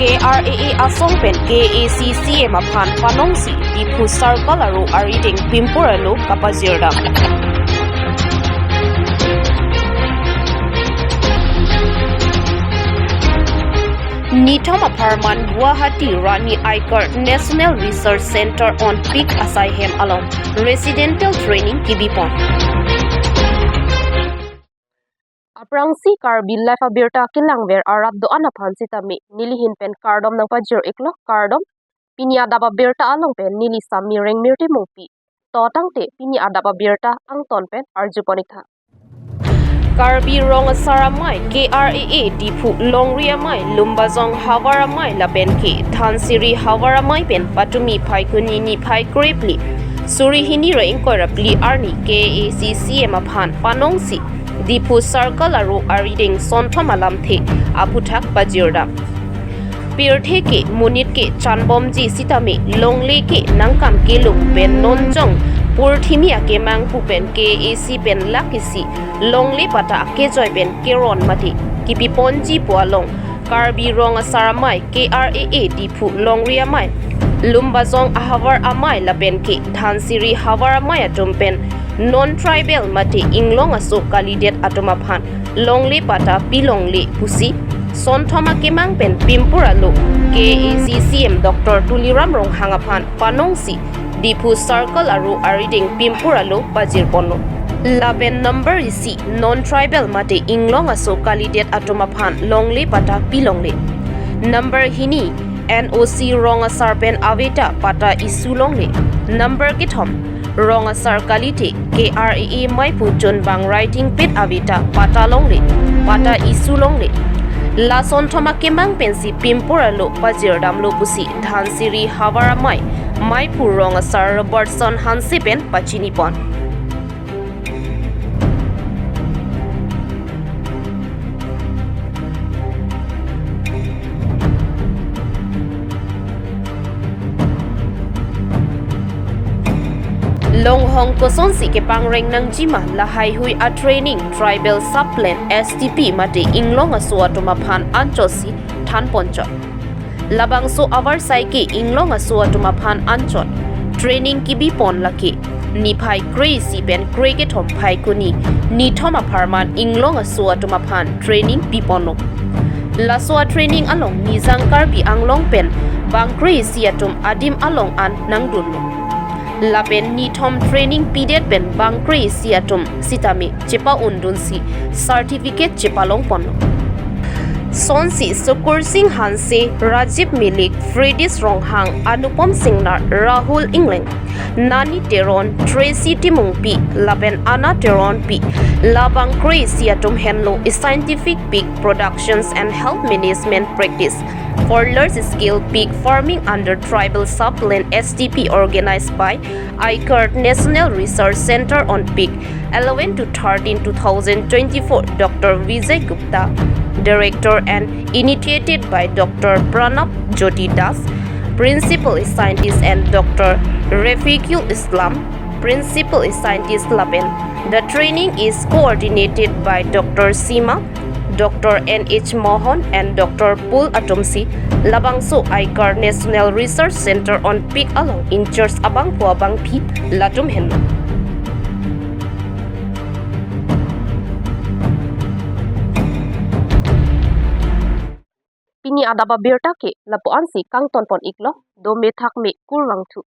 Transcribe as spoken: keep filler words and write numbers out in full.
K R A A asong pen K A A C C M aphan panongsi Diphu Circle aro arideng pimpur alo kapajirdam. Nithom apharman Guwahati Rani Aikar National Research Center on Pig asaihem along residential training kibipon. Aphrangsi Karbi Live abirta kelangver arat do-an aphan sitame nelihin pen kardom nangpajir iklo, kardom. Pini adap abirta along pen neli Sami Rengmirti Mongpi. To tangte pini adap abirta angton pen arjupon iktha. Karbi Rong Asar Amei, K R A A, Diphu Longri Amei, Lumbajong Havar Amei lapen ke Dhansiri Havar Amei pen patumi Phaikuni niphai krephli suri hini ra ingkoi ra phli arni K A A C C M aphan panongsi Diphu Circle aro arideng sonthom alamthe aphuthak pajirdam. Pirthe ke monit ke chanbomji sitame longle ke nangkam kelung pen nonjong purthimi akemang pu pen K A A C pen lak isi longle pata akejoi pen keron mate kipiponji pu along Karbi Rong Asar Amei, K R A A, Diphu Longri Amei, Lumbajong Ahavar Amei lapen ke Dhansiri Havar Amei atum pen non-tribal mate inglong aso kalidet atum aphan longle pata pilongle pusi sonthom akemang pen pimpur alo K A A C C M Doctor Tuliram Ronghang aphan panongsi Diphu Circle aro arideng pimpur alo pajirponlo. Lapen number isi non-tribal mate inglong aso kalidet atum aphan longle pata pilongle. Number hini N O C rong asar pen aveta pata isu longle. Number kethom rong asar kalite K R A A meiphu chunbang writing pit aveta pata longle, pata isu longle. Lasonthom akemang pensi pimpur alo pajirdamlo pusi Dhansiri Havar Amei meiphu rong asar Robertson Hanse pen pachinipon. Longhong kosonsi kepangreng nangjima lahaihui a training tribal sub plan S T P mate inglong aso atum aphan anchotsi thanponchot. Labangso avarsai ke inglong aso atum aphan anchot training kibipon lake niphai kre-isi pen kre-kethom Phaikuni nithom apharman inglong aso atum aphan training piponlo. Laso a training along Nijang Karbi Anglong pen bang kre-isi atum adim along an nangdunlo. Lapen nithom training pidet pen bang kre-isi atum sitame chepa-undunsi certificate chepalongponlo. Sonsi Sukur Singh Hanse, Rajiv Milik, Fredis Ronghang, Anupam Singnar, Rahul Ingleng, Nani Teron, Tracy Timungpi lapen Anna Teronpi labang kre-isi atum henlo Scientific Pig Productions and Health Management Practice for Large Scale Pig Farming under Tribal Sub Plan S T P organized by Aikar National Research Center on Pig, eleven to thirteen two thousand twenty-four, Doctor Vijay Gupta, Director, and initiated by Doctor Pranab Jyoti Das, Principal Scientist, and Doctor Rafiqul Islam, Principal Scientist lapen. The training is coordinated by Doctor Sima, Doctor N H Mohan, and Doctor Pul atumsi labangso Aikar National Research Center on Pig along in-charge abangphu abangpi latum henlo. Pini adap abirta ke lapu-ansi kangtonpon iklo, dome thakme kurvangthu.